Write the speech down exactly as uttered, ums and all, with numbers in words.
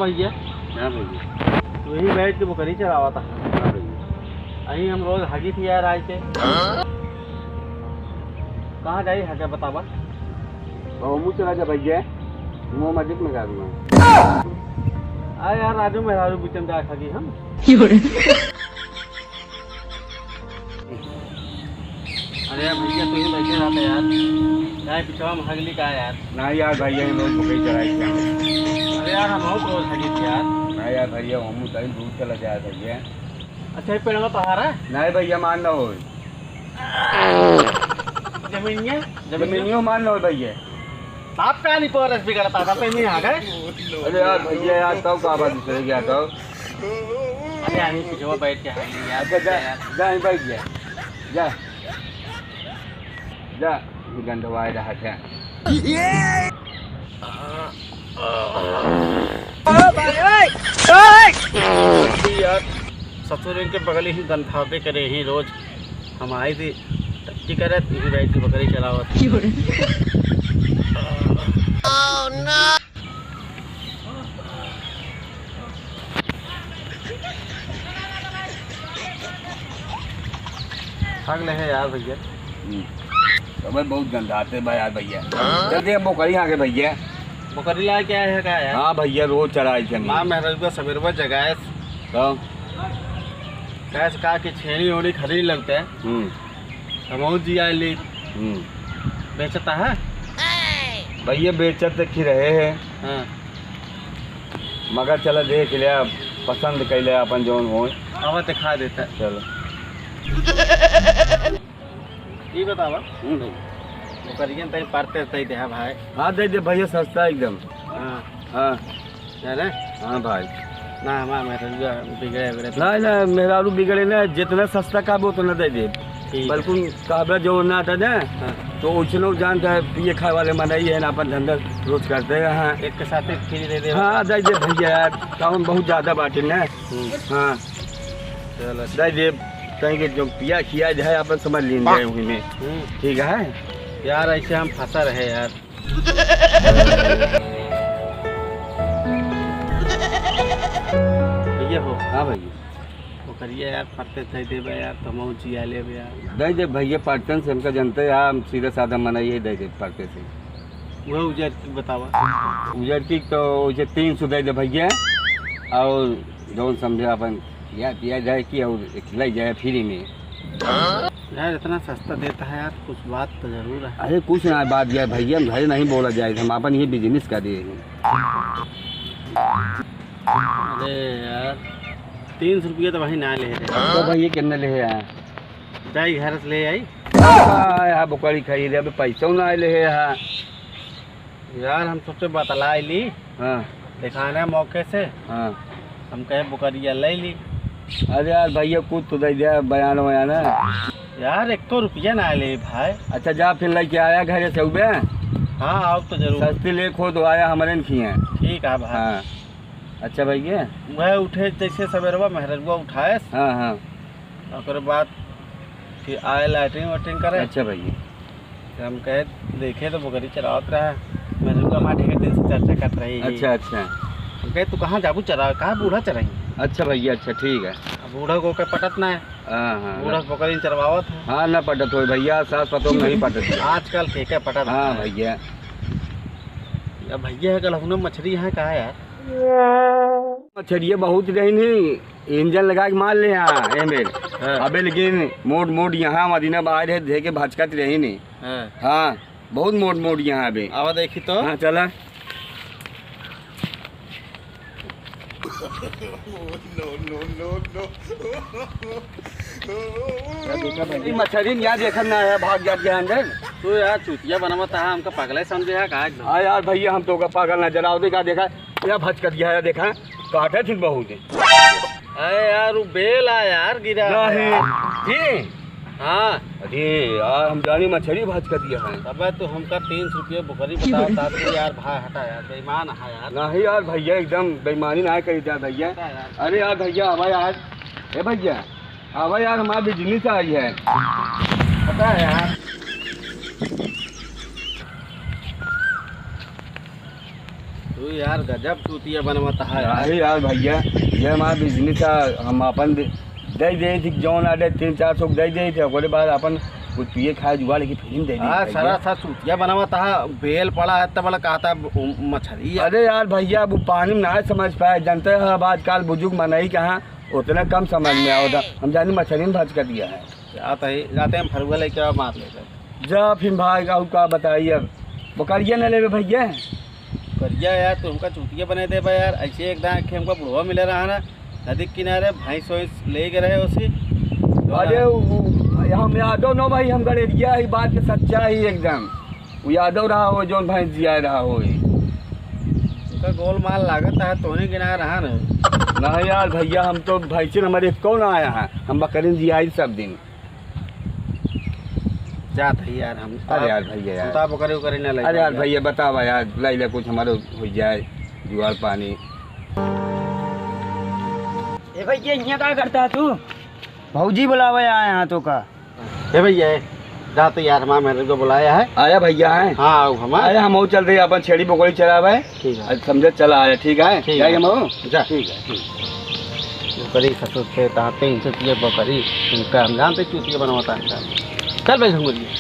भैया। हाँ भैया। तू ही बैठ के बोकरी चरावा था। हाँ भैया। अही हम रोज हगी थी यार आए के। हाँ? कहाँ जाई हगे बतावा? वो मुँह चला जा भैया। मुँह मस्जिद में जा दूंगा। आ यार राजू मेहरारू बीच में जा हगी हम। अरे यार भैया, तू ही बैठे रहते यार। काहे पिछवा में हगली का यार? ना यार भैया, ये लोग पकड़ चढ़ाई क्या? अरे यार, हम और रोज हगी थी यार। ना यार भैया, हम उधर दूर चला जाए भैया। अच्छा, ये पेड़वा तोहारा है? नहीं भैया, मान ना हो। जमीनिया? जमीनियो मान ना हो भैया। आप का नहीं पोरस बिगड़ता था, तो नहीं आ गए। अरे यार भैया यार, तब का बात चले गया तब। अरे यार, ये पिछवा बैठ के हगली यार। अच्छा, जा, जा, यहीं बैठ जा। जा। जा, गंधवाए रहा था। यार, ससुर इनके बगल ही गंधाबे करे ही रोज। हम आई थी टट्टी करे, तू ही बैठ के बकरी चलावत। हग ले है यार भैया। हम्म। अबे बहुत गंधाते बा यार भैया। जल्दी हम बोकरी आगे भैया। बोकरी ला के आए हैं का यार? हाँ भैया, रोज चराई थे हम। माँ मेहररुआ सबेरवा जगाए। तो? कैसे कहा कि छेड़ी ओड़ी खरीद लगते हैं। हम्म। हमहू जी आए ली। हम्म। बेचता है? भैया बेचत तो खी रहे हैं। हाँ। मगर चला देख लिया, पसंद कैले अपन जौन होए। आवा दिखा देता। चलो। ई बतावा। हम्म भाई। बोकरियन तई पारते तई देहा भाई। हाँ, दे दे भैया, सस्ता एकदम। हाँ। हाँ। है ना? हाँ भाई। ना, हमार मेहरारू बिगड़े, बिगड़े। ना, ना, मेहरारू बिगड़े ना, जितना सस्ता कहबो उतना दे दे। ठीक। बल्कि कहबे जो ना दे दे, हाँ। तो उसने जानता है, पिए खाए वाले मनई है ना, अपन धंधा रोज करते हैं। हाँ। एक के साथ एक फ्री दे दे। हाँ, दे दे भैया यार, काम बहुत ज्यादा बाटे ना। हम्म। हाँ। चलो। दे दे, कहीं के जो पिया खिया जाए, अपन समझ लीन जाए वही में। हम्म। ठीक है? यार, ऐसे हम फंसा रहे यार। भैया हो। हाँ भैया। ओकरिया यार, पट्टे दे देबे यार, तो हम जिया लेबे यार। दे दे भैया, पट्टन से हमका जनते हैं, हम सीधा साधा मनई है, दे दे पट्टे से। वह उजर की बतावा। उजर की तो उसे तीन सौ दे दे भैया, और जौन समझे अपन या पिया जाए कि और एक ले जाए फ्री में। यार, इतना सस्ता देता है यार, कुछ बात तो जरूर है। अरे, कुछ ना बात यार भैया, हम घरे नहीं बोला जाए, हम अपन ये बिजनेस का दिए हैं। अरे यार, तीन सौ रुपया तो वही ना ले रहे। तो भैया, कितना ले है यार? जाई घर से ले आई। आ, यार, बोकरी खाई रे, अबे पैसा ना ले है यार। यार, हम सोचे बतला ली। हाँ। दिखाने मौके से। हाँ। हम कहे बोकरिया ले ली। अरे यार भैया, कुछ तो दे दे, बयान वयान। यार, एको रुपया ना ले भाई। अच्छा, जा फिर लेके आया घरे से उबे। हाँ, आओ तो जरूर। सस्ती ले खो तो आया हमारे न खिए। ठीक है भाई। हाँ। अच्छा भैया। वह उठे जैसे सवेरवा मेहररुआ उठाए। हाँ, हाँ। ओकर बाद फिर आए लैट्रिन वैट्रिन करे। अच्छा भैया। तो हम कहे, देखे तो बोकरी चरावत रहा। मेहररुआ माटी के दिन से चर्चा करत रही। अच्छा, अच्छा। हम कहे, "तू कहाँ जाबू चरा, कहाँ बूढ़ा चराई?" अच्छा भैया, अच्छा, ठीक है। अब बूढ़ा को के पटत ना है। हाँ, हाँ, बूढ़ा ना। बोकरी चरवावत है। हाँ, ना पटत हो भैया, सास पतोह नहीं पटत है। आजकल के के पटत हाँ है। भैया। अब भैया है, कल हम मछली यहाँ कहाँ यार? मछरिया बहुत रही नहीं, इंजन लगा के मार ले यहाँ एमेर। हाँ। अबे लेकिन मोट मोट यहाँ मदीना बाहर है, धे के भचकत रही नहीं। हाँ। हाँ, बहुत मोट मोट यहाँ अबे। आवा देखी तो। हाँ, चला। No, no, no, no। ई मछरी यहाँ देखत ना है, भाग जात गया अंदर। तू यार चूतिया बनवा तहा, हमका पागल है समझे है का एकदम? हाँ यार भैया, हम तो का पागल ना जलाओ, देखा, देखा, या भचकत गया है, देखा, काटे थी बहुत। अरे यार, वो बेल आ यार, गिरा है नहीं। यार। जी? हाँ। अरे यार, हम जानी मछरी भचकत गया है। तबे तो हमका तीन सौ रुपये बोकरी बताओ, ताकि यार भाई हटा यार, बेईमान है यार। नहीं यार भैया, एकदम बेईमानी ना करी जा भैया। हटा यार। अरे यार भैया, आवा यार। ए भैया, आवा यार, हमारा बिजनेस आई है। पता है यार। तू यार गजब चूतिया बनवत है यार। अरे यार भैया, ये हमारा बिजनेस है, हम अपन दे, दे दे थी, जौन आडे तीन चार सौ दे दे थे, ओकरे बाद अपन कुछ पिए खाए जुगाड़ लेके फिर दे दे हाँ, भैया। सारा सा चूतिया बनवत है, बेल पड़ा है, तब बड़ा कहता है, उ, मछली है। अरे यार भैया, अब उ पानी में ना समझ पाए, जानते हैं अब आजकल बुजुर्ग मनई कहाँ उतना कम समझ में आवता, हम जानी मछली में भच कर दिया है। जाते ही, जाते हम फरुआ लेके आओ, मार लेते हैं। जा फिर भाई, और का बताई अब, बकरिया न लेबे भैया? बकरिया यार, तू हमका चूतिया बना देबा यार, ऐसे एक दाँय के हमका बुढ़वा मिले रहा ना, नदी के किनारे भैंस वैंस ले गए रहे उसी। अरे उ, उ, हम यादव न भाई, हम गड़ेरिया ही, बात के सच्चा ही एकदम। उ यादव रहा हो, जौन भैंस जिया रहा हो। उनका गोलमाल लागत है, तोहनी के ना रहा ना। नहीं यार भैया, हम तो भैंसिन हमारे कौन आया है, हम बकरिन जियाई सब दिन। जात है यार हम। अरे यार भैया यार। उताप करे, करे ना लगे अरे यार यार। भैया, बतावा यार, लाई ले कुछ हमारे हो जाए जुगाड़ पानी। ए भैया, यहाँ का करता है तू? भौजी बुलावे आए हैं तो का? ए भैया, जा तो यार, हमारे मेहरारू को बुलाया है। आया भैया है? हाँ, आओ हमारे। अरे हम चल रहे अपन छेड़ी बोकरी चरावे। ठीक है। आज समझे चला आया, ठीक है? ठीक जाइए है। हम। जा। ठीक है, ठीक। बोकरी ससुर से दाँते इनसे पिए बोकरी, इनका हम जानते चूतिया बनवाता है। चल भाई घुंगरिया।